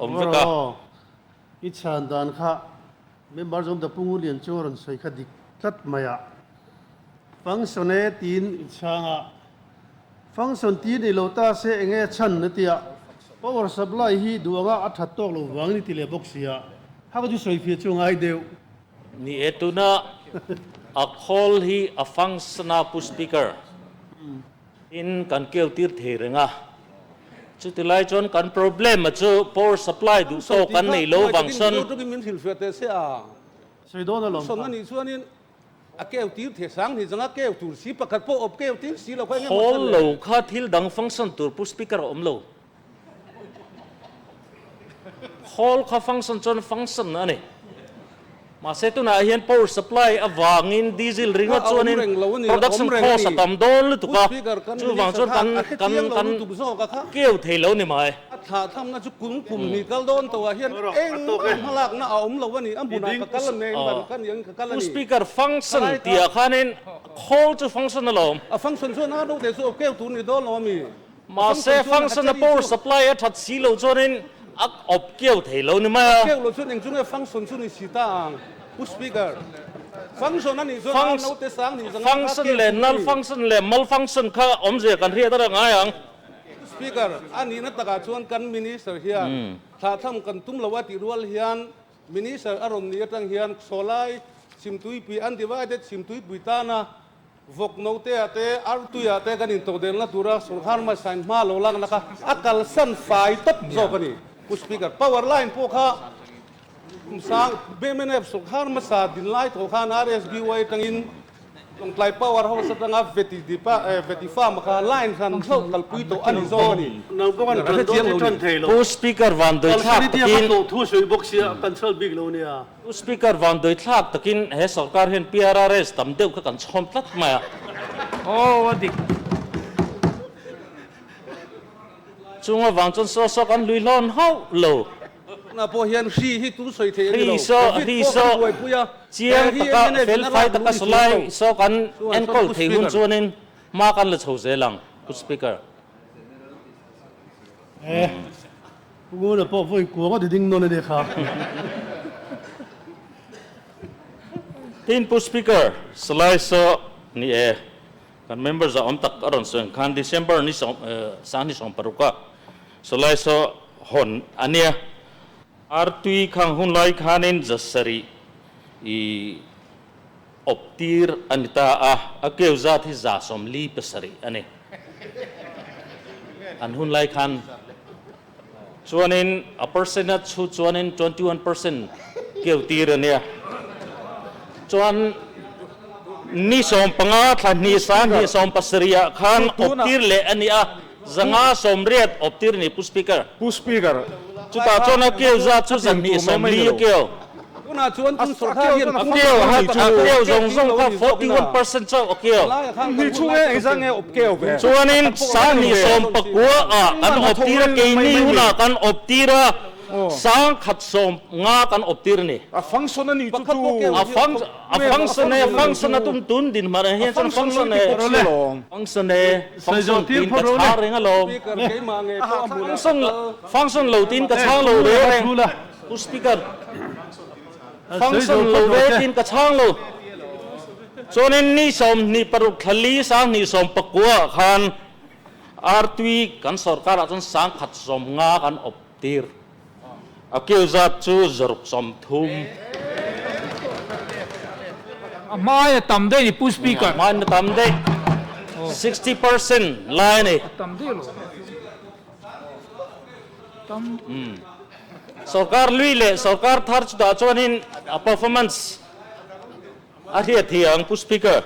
Awm vek a. Aw, i chhan dan kha member zawm ta Pu Ngulian chu a rawn sawi kha dik tlat mai a. Function e tiin i chhang a, function ti nei lo ta se enge a chhan a ti a, power supply hi duh anga a that tawk lo vangin i ti leh bawk si a, ha ka chu sawi fiah chu ngai deuh. Ni e, tuna a khawl hi a function a Pu Speaker. Tin, kan keu tir thei reng a. Chuti lai chuan kan problem a chu power supply duh tawk kan nei lo vang sawn. Sawi dawn alawm kha. Khawl lo kha thil dang function tur pu speaker a awm lo. Khawl kha function chuan function a ni. Mahse tunah hian power supply avangin diesel ringawt chuanin production cost a tam dawn lutuk a, chuvang chuan kan kan kan keu thei lo ni mai. Pu Speaker, function tihah khanin khawl chu function alawm. Mahse, function a power supply a that si lo chuanin a awp keu thei lo ni mai a. Keu lo chuan eng chu nge function chu ni si ta ang, Pu Speaker? Function a nih chuan a naute sang nih zanga kha Function leh null function leh malfunction kha awmzia kan hriat a ra ngai ang. Pu Speaker, a nihna takah chuan kan Minister hian thlahthlam kan tum lo a tih rual hian Minister a rawn nih atang hian Sawlai Chhimtuipui Undivided Chhimtuipui tana Vawk note-ah te, artui-ah te kan intodelna tura sorkar hmasain hma lo lakna kha a kalsan fai tawp zawk a ni. Pu Speaker, power line pawh kha kum sang mnf sorkar hmasa din lai tawh khan RSBY atangin Lawngtlai Power House atanga Veti Depa Veti Farm kha line hran hlauh kalpui tawh a ni zawk a ni. Nang pawh kan tan dawn che tan thei lo. Pu Speaker, van dawi thlak Kalsani tia takin. ka tlawh thu sawi bawk sia, kan chhal bik lo nia. Pu Speaker, vanduai thlak takin he sorkar hian PRRS tam deuh kha kan chhawm tlat mai a. Aw a dik. Chung avang chuan saw saw kan hlui hlawn hauh lo. Tunah pawh hian hri hi tu sawi thei a ni lo. Hri saw, Covid hri pawh kan saw buaipui a, he chiang hi taka MNF in fel a fai lak taka luh ni saw chuang lai lo. saw kan Chuan saw enkawl Pu thei hun Speaker. chuanin hma kan la chho zel ang, Pu Speaker. Eh, Pu Nguna pawh vawi kuang a ti ding nawn a nia kha. Tin Pu Speaker, Salai saw ni e, kan member za awm tak a rawn sawi ang khan December ni sawm sang ni 16 a Salai saw hawn a nia. Artui khang hun lai khanin zasarih i awp tir a ni ta a, a keu zat hi 47 a ni. An hun lai khan chuanin a percent a chhut chuanin 21% keu tir a nia. Chuan ni 15 thla hnih sa hnih 17 ah khan awp tir leh a ni a, 580 awp tir a ni Pu Speaker. Pu Speaker. Chutah chuan a keu zat chu 240 a keu. Tunah chuan tun sorkar hian A keu a keu zawng zawng kha 41% chauh a keu. Chuanin 2019 ah kan awp tir a, keini hunah kan awp tir a, 150 kan awp tir a ni. A function a nih chu chu. A function e, function a tum tun din hmar ah hian chuan function e, function e, function tiin ka chhang reng alawm. Function function lo tiin ka chhang lo reng reng. Pu Speaker, function lo ve tiin ka chhang lo. Chuanin ni 26 thla li 2019 ah khan Artui kan sorkar ah chuan 150 kan awp tir. A keu zat chu 630. A hmain a tam daih ni Pu Speaker. A hmain a tam daih. 60% lai a ni. A tam daih lo. Tam. Sorkar lui leh sorkar thar chutah chuanin a performance a hriat thiang Pu Speaker.